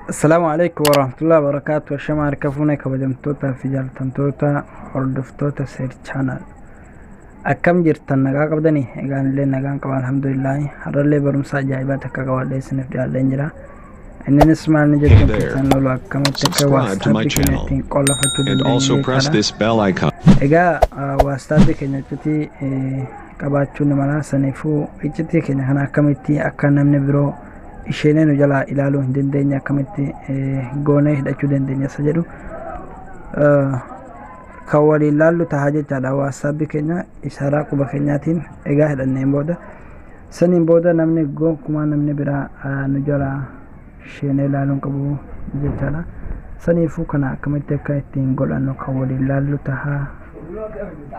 Assalaamu alaikum warahmatullahi wabarakatuh. Shama harka fuune, kabajamtoota fi jaallatamtoota hordoftoota Seer Channel. Akkam jirtan? Nagaa qabdanii? Egaan illee nagaan qaba, alhamdulillahi. Har'allee barumsa ajaa'ibaa takka qabadhee isiniif dhiyaadheen jira. Inninis maal ni jechuun keessan lolu akkamitti akka Subscribe to my WhatsApp keenya channel ittiin qollafachuu and dandeenyu also press jechaadha. this bell icon. Egaa WhatsApp keenya iccitii qabaachuu ni mala. Saniifuu iccitii keenya kana akkamitti akka namni biroo isheenee nu jalaa ilaaluu hin dandeenye akkamitti goonee hidhachuu dandeenya isa jedhu kan waliin laallu tahaa jechaadha. WhatsApp keenya isaaraa quba keenyaatiin egaa hidhanneen booda, saniin booda namni gonkumaa namni biraa nu jalaa isheenee ilaaluu hin qabu jechaadha. Saniifuu kana akkamitti akka ittiin godhannu kan waliin laallu tahaa,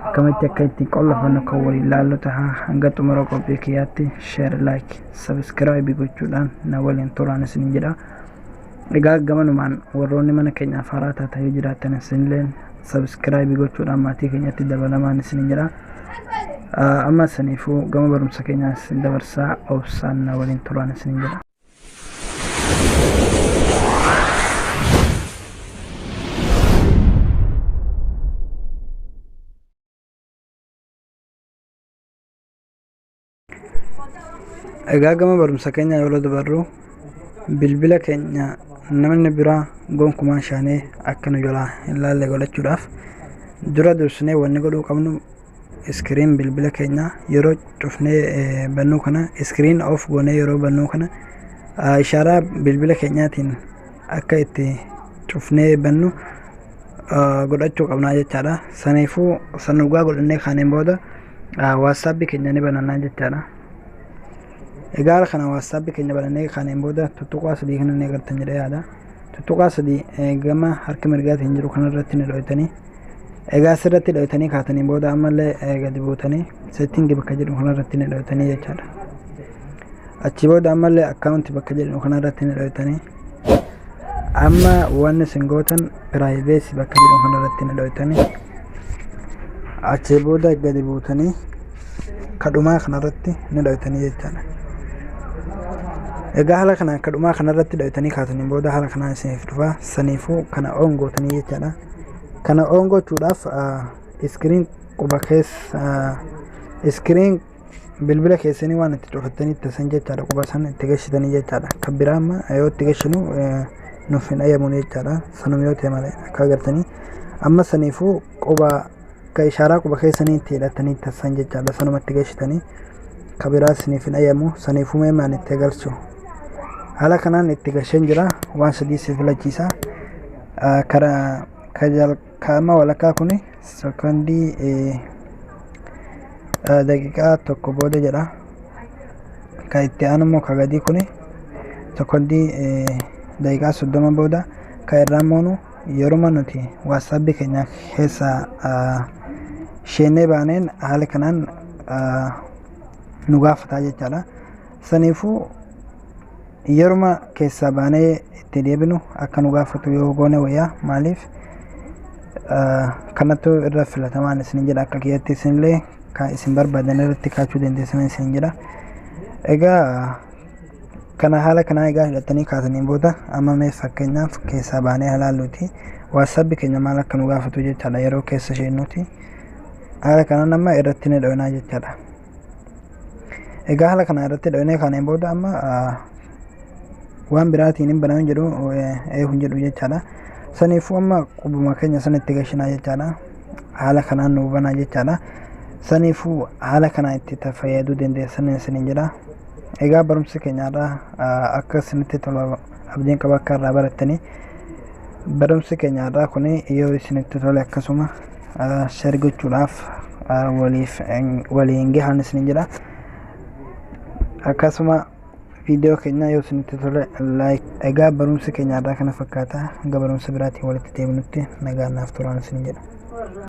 akkamitti akka ittiin qollafannu kan waliin laallu tahaa. Hanga xumura qophii kiyyaatti share, like, subscribe gochuudhaan na waliin turaan isinin jedha. Egaa gamanumaan warroonni mana keenyaaf haaraa taatan yoo jiraattan, isinilleen subscribe gochuudhaan maatii keenyatti dabalamaan isinin jedha. Amma saniifuu gama barumsa keenyaa isin dabarsaa, obsaan na waliin turaan isinin jedha. Egaa gama barumsa keenyaa yeroo dabarru, bilbila keenya namni biraa gonkumaa shaanee akka nu jalaa hin laalle godhachuudhaaf dura dursinee wanni godhuu qabnu screen bilbila keenya yeroo cufnee bannuu kana, screen off goonee yeroo bannuu kana, ishaaraa bilbila keenyaatiin akka itti cufnee bannu godhachuu qabnaa jechaadha. Saniifuu sanugaa godhannee kaaneen booda WhatsApp keenya ni banannaa jechaadha. Egaa kana WhatsApp keenya banannee kaaneen booda tuttuqaa sadii kana ni agartan jedhee yaada. Tuttuqaa sadii gama harka mirgaatiin jiru kanarratti ni dhoytanii. Egaa asirratti dhoytanii kaatanii booda ammallee gadi buutanii setting bakka jedhu kanarratti ni dhoytanii jechaadha. Achi booda ammallee account bakka jedhu kanarratti ni dhoytanii. Amma wanni isin gootan privacy bakka jedhu kanarratti ni dhoytanii. Achi booda gadi buutanii kadhumaa kanarratti ni dhoytanii jechaadha. Egaa haala kanaan kadhumaa kanarratti dhoytanii kaatanii booda haala kanaan isiniif dhufa. Saniifuu kana on gootanii jechaadha. Kana on gochuudhaaf screen quba keessa screen bilbila keessanii waan itti cufattanii itti san jechaadha, quba san itti gashitanii jechaadha. Kan biraa amma yoo itti gashinu nuuf hin ayyamuun jechaadha. Sanuma yoo ta'e malee akka agartanii amma saniifuu quba ka ishaaraa quba keessanii itti hidhatanii itti san jechaadha. Sanuma itti gashitanii kan biraa isiniif hin ayyamu. Saniifuu mee maan itti agarsiisu, haala kanaan itti gasheen jira. Waan sadii si filachiisa. Karaa kaama walakkaa kuni sekondii daqiiqaa 1 booda jedha. Kan itti aanu immoo ka gadii kuni sekondii daqiiqaa 30 booda, kan irraa immoo yeruma nuti WhatsApp keenya keessa sheenee baaneen haala kanaan nu gaafataa jechaadha. Saniifuu yeruma keessaa baanee itti deebinu akka nu gaafatu yoo goone wayyaa. Maaliif kanattu irra filatamaan isin jedha. Akka kiyyatti isinillee kan isin barbaadan irratti kaachuu dandeessan isin jedha. Egaa kana haala kanaa egaa hidhatanii kaatanii booda amma mee fakkeenyaaf keessaa baanee halaalluuti WhatsApp keenya maal akka nu gaafatu jechaadha. Yeroo keessa isheennuti haala kanaan amma irratti ni dhoynaa jechaadha. Egaa haala kana irratti dhoynee kaaneen booda amma waan biraatiin hin banamin jedhu eehu jedhu jechaadha. Saniifuu amma qubuma keenya sanitti gashinaa jechaadha. Haala kanaan nu banaa jechaadha. Saniifuu haala kanaan itti fayyaduu dandeessan isiniin jedha. Egaa barumsi keenyarraa akka isinitti tolu abdiin qaba, akka irraa barattanii. Barumsi keenyarraa kun yoo isinitti tole akkasuma share gochuudhaaf waliif waliin gahan isiniin jedha. Akkasuma viidiyoo keenya yoo isinitti tole like. Egaa barumsi keenyarraa kana fakkaata. Hanga barumsa biraatiin walitti deebinutti nagaan naaf turaan isiniin jedha.